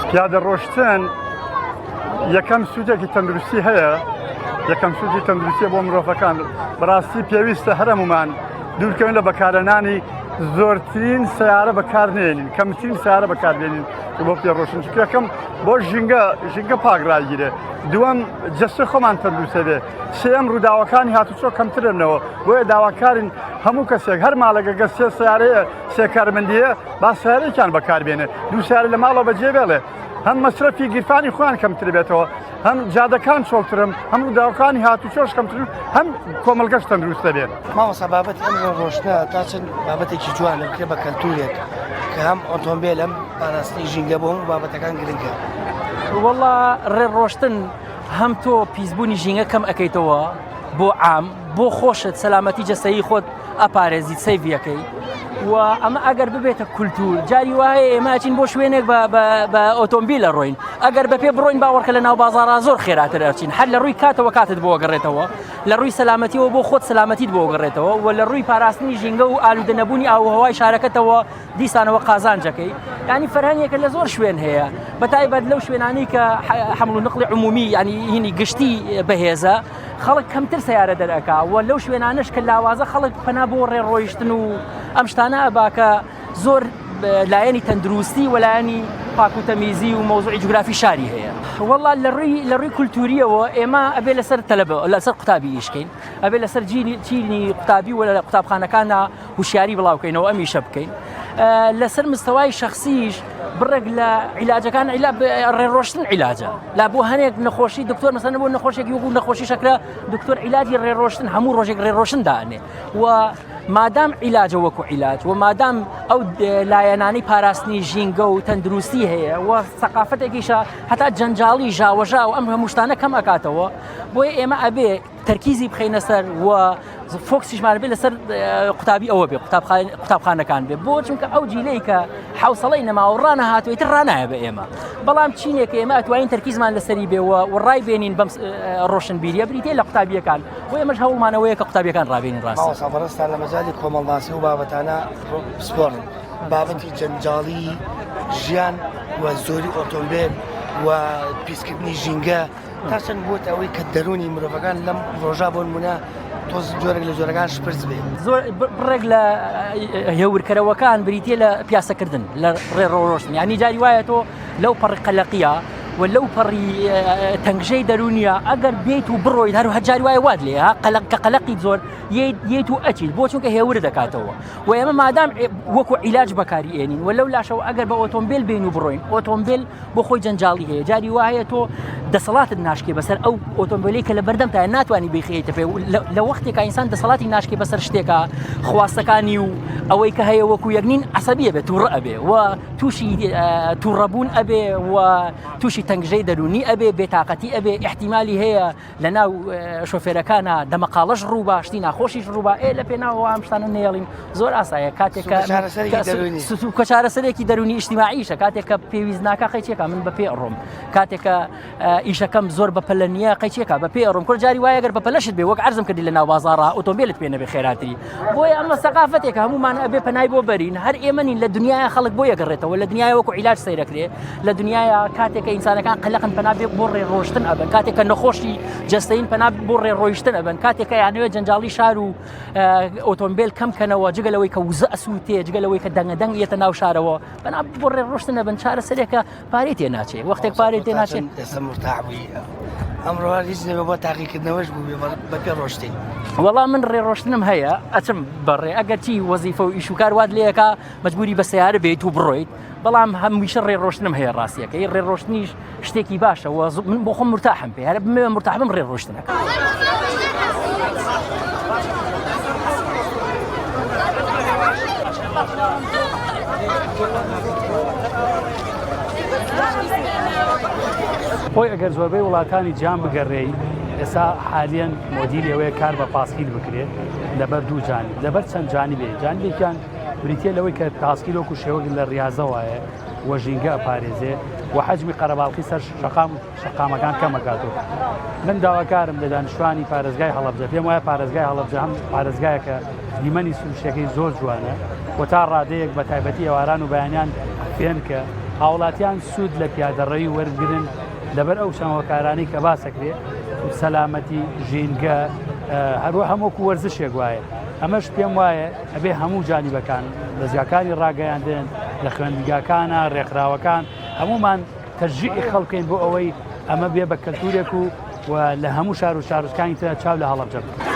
پیادە ڕۆشتن یەکەم سوودێکی تەندروستی هەیە یەکەم سوودی تەندروستیە بۆ مرۆڤەکان بەڕاستی پێویستە هەرەمومان دوورکەوین لە بەکارهێنانی زۆرترین سیارە بەکارنێنین کەمترین سیارە بەکاربێنین بۆ پێ ڕۆشن یەکەم بۆ ژینگە ژینگە پاک ڕاگیرێ دووەم جەستە خۆمان تەندروستە بێ سێم ڕووداوەکانی هاتوچۆ کەمترنەوە بۆیە داواکارین هەموو کەسێک هەر ماڵێکە گە سێ سیارەیە سێ کارمەندیە با سیارێکیان بەکاربێنێ دوو سیارە لە ماڵەوە بەجێ بێڵێ هەم مەسرەفی گیرفانی خۆیان کەمتر بێتەوە هەم جادەکان چۆڵترم هەم ڕووداوەکانی هاتوچۆش کەمترن هەم کۆمەڵگەش تەندروست دەبێت. مامۆستا بابەتی ئەم ڕۆشتنە تا چەند بابەتێکی جوانە بکرێ بە کەلتورێک کە هەم ئۆتۆمبێل هەم پاراستنی ژینگە بۆ هەموو بابەتەکان گرنگە. وەڵا ڕێ ڕۆشتن هەم تۆ پیسبوونی ژینگە کەم ئەەکەیتەوە بۆ عام بۆ خۆشت سەلامەتی جەستەیی خۆت ئەپارێزیت سەیڤیەکەی و ئەمە ئەگەر ببێتە کولتور جاری وایە ئێمە ئەچین بۆ شوێنێک بە ئۆتۆمبیل ڕۆین ئەگەر بە پێ بڕۆین باوەڕکە لە ناو بازارا زۆر خێراتر ئەچین هەر لە ڕووی کاتەوە کاتت بۆ گەڕێتەوە لە ڕووی سەلامەتیەوە بۆ خۆت سەلامەتیت بۆ گەڕێتەوە و لە ڕووی پاراستنی ژینگە و ئالوودە نەبوونی ئاوهوای شارەکەتەوە دیسانەوە قازانجەکەی ینی فەرهەنگێکە لە زۆر شوێن هەیە بە تایبەت لەو شوێنانی کە حمل و نقلی عمومی ینی هینی گشتی بەهێزە خەڵک کەمتر سیارە دەرەکا و لەو شوێنانش کە لاوازە خەڵک پەنا بۆ ڕێ ڕۆیشتن و ئەم شتانە ئەباکە زۆر لایەنی تەندروستی وەلایەنی پاک و تەمیزی و مەوزوعی جوگرافی شاری هەیە وەڵا لە ڕووی لە ڕووی کولتوریەوە ئێمە ئەبێ لەسەر تەلەبە لەسەر قوتابی ئیشکەین ئەبێ لەسەر جینی چینی قوتابی و لە قوتابخانەکانە هوشیاری بڵاوکەینەوە ئەم ئیشە بکەین لەسەر مستەوای شخصیش بڕێک لە عیلاجەکان عیلا ڕێڕۆشتن عیلاجە لا بۆ هەنێک نەخۆشی دکتۆر مەسەن بۆ نەخۆشێکی وەکو نەخۆشی شەکرە دکتۆر عیلاجی ڕێڕۆشتن هەموو ڕۆژێک ڕێڕۆشن دانێ و مادام عیلاجە وەکو عیلاج و مادام ئەو لایەنانەی پاراستنی ژینگە و تەندروستی هەیە و سەقافتێکیشە هەتا جەنجاڵی ژاوەژا و ئەم هەموو شتانە کەم ئەکاتەوە بۆیە ئێمە ئەبێ تەرکیزی بخەینە سەر و فۆکسیشمان بێ لەسەر قوتابی ئەوە بێ قوتابخانەکان بێ بۆ چونکە ئەو جیلەی کە حوسەڵی نەماوە ڕانەهاتووی تر ڕانایە بە ئێمە بەڵام چینێک ئێمە ئەتوانین تەرکیزمان لەسەری بێ و ڕای بێنین بەم ڕۆشنبیریە بریتە لە قوتابیەکان بۆ ئێمەش هەوڵمانەوەیە کە قوتابیەکان ڕابێنین ڕاست مامۆستا بەڕێزتان لە مەجالی کۆمەڵناسی و بابەتانە پسپۆڕن بابەتی جەنجاڵی ژیان و زۆری ئۆتۆمبێل و پیسکردنی ژینگە تا چەند بووەتە ئەوەی کە دەروونی مرۆڤەکان لەم ڕۆژا بۆ نمونە تۆز جۆرێک لە جۆرەکان شپرز بێ زۆر بڕێک لە هێورکەرەوەکان بریتە لە پیاسەکردن لە ڕێڕۆشتن ینی جاری وایە تۆ لەو پەڕی قەلەقیە و لەو پەڕی تەنگژەی دەرونیە ئەگەر بێیت و بڕۆیت هەر هەجاری وایە وات لێ قەلق کە قەلقی زۆر یەیت و ئەچیت بۆ چونکە هێور دەکاتەوە و ئێمە مادام وەکو عیلاج بەکاری ئێنین و لەو لاشەوە ئەگەر بە ئۆتۆمبیل بین و بڕۆین ئۆتۆمبیل بۆ خۆی جەنجاڵی هەیە جاری وا هەیە تۆ دەسەڵاتت ناشکێ بەسەر ئەو ئۆتۆمبیلی کە لە بەردەم تا ناتوانانی بخیتە پێ لە وەختێکا ئینسان دەسەڵاتی ناشکێ بەسەر شتێکە خواستەکانی و ئەوەی کە هەیە وەکو یەک نین عسەبیە بێت تووڕە ئەبێ و تووشی تووڕەبوون ئەبێ و تووشی تەنگژەی دەروونی ئەبێ بێتاقەتی ئەبێ احتیممالی هەیە لە ناو شۆفێرەکانە دەمەقاڵەش ڕووبا شتی ناخۆشیش ڕووبا ئێ لە پێناوە ئەم شتانە نێڵین زۆر ئاسایە کاتێک کە چارەسەرێکی دەرونی ئیجتیماعیشە کاتێک کە پێویست ناکە قەیچێکە من بە پێ ڕۆم کاتێک کە ئیشەکەم زۆر بە پەلە نییە قەیچێکە بە پێ ڕۆم کورد جاری وایە گەر بە پەلەشت بێ وەک عەرزم کردی لە ناو بازاڕا ئۆتۆمبیلت پێ نەبێ خێراتری بۆیە ئەمە سەقافەتێکە هەمومان ئەبێ پەنای بۆ بەرین هەر ئێمە نین لە دنیای خەڵک بۆ یەگەڕێتەوە لە دنیای وەکو عیلاج سەیرەکرێ لە دنیای کاتێک کە ئینسانەکان قەلەقن پەنا بێ بۆ ڕێ ڕۆشتن ئەبن کاتێک کە نەخۆشی جەستەین پەنا بۆ ڕێ ڕۆیشتن ئەبن کاتێک کە یانەوێ جەنجاڵی شار و ئۆتۆمبیل کەم کەنەوە جگە لەوەی کە وزە ئەسووتێ جگە لەوەی کە دەنگە دەنگ یەتە ناو شارەوە پەنا بۆ ڕێ ڕۆشتن ئەبن چارەسەرێکە پارەی تێ ناچێ وەختێک پارەی تێ ناچێت ئێستا مرتاح بووی ئەمڕۆ هیچ نەبێ بۆ تاقیکردنەوەش بوو بە پێ ڕۆشتین وەڵا من ڕێ ڕۆشتنم هەیە ئەچم بەڕێ ئەگەر چی وەزیفە و ئیشوکار وات لەکە مەجبوری بە سیارە بێت و بڕۆیت بەڵام هەمیشە ڕێ ڕۆشتنم هەیە ڕاستیەکەی ڕێ ڕۆشتنیش شتێکی باشە و من بۆ خۆم مرتاحم پێ هەر بمەوێ مرتاح بم ڕێ ڕۆشتنەکە. خۆی ئەگەر زۆربەی وڵاتانی جیهان بگەڕێی ئێستا حالیەن مۆدیلی ئەوەیە کار بە پاسکیل بکرێت لەبەر دوو جانب لەبەر چەند جانبێ جانبێکیان بریتە لەوەی کە پاسکیل وەکو شێوەک لە ڕاضە وایە و ژینگە ئەپارێزێ و حەجمی قەرەباڵخی سەر شەقام شەقامەکان کەمەکاتەوە من داواکارم لە دانیشتوانی پارێزگای هەڵەبجە پێم وایە پارێزگای هەڵەبجە هەم پارێزگایەکە دیمەنی سروشتەکەی زۆر جوانە و تا ڕادەیەک بە تایبەتی ئێواران و بەیانیان فێنکە. هاوڵاتیان سوود لە پیادەڕەوی وەربگرن لەبەر ئەو چەند هۆکارانەی کە باسەکرێ سەلامەتی ژینگە هەروە هەمووکو وەرزشێک وایە ئەمەش پێم وایە ئەبێ هەموو جانیبەکان دەزگاکانی ڕاگەیاندن لە خوێندگاکانە ڕێکخراوەکان هەمومان تەشجیعی خەڵکین بۆ ئەوەی ئەمە بێ بە کەلتورێک و و لە هەموو شار و شارۆچکانی ترا چاو لە هەڵەبجە بکەن.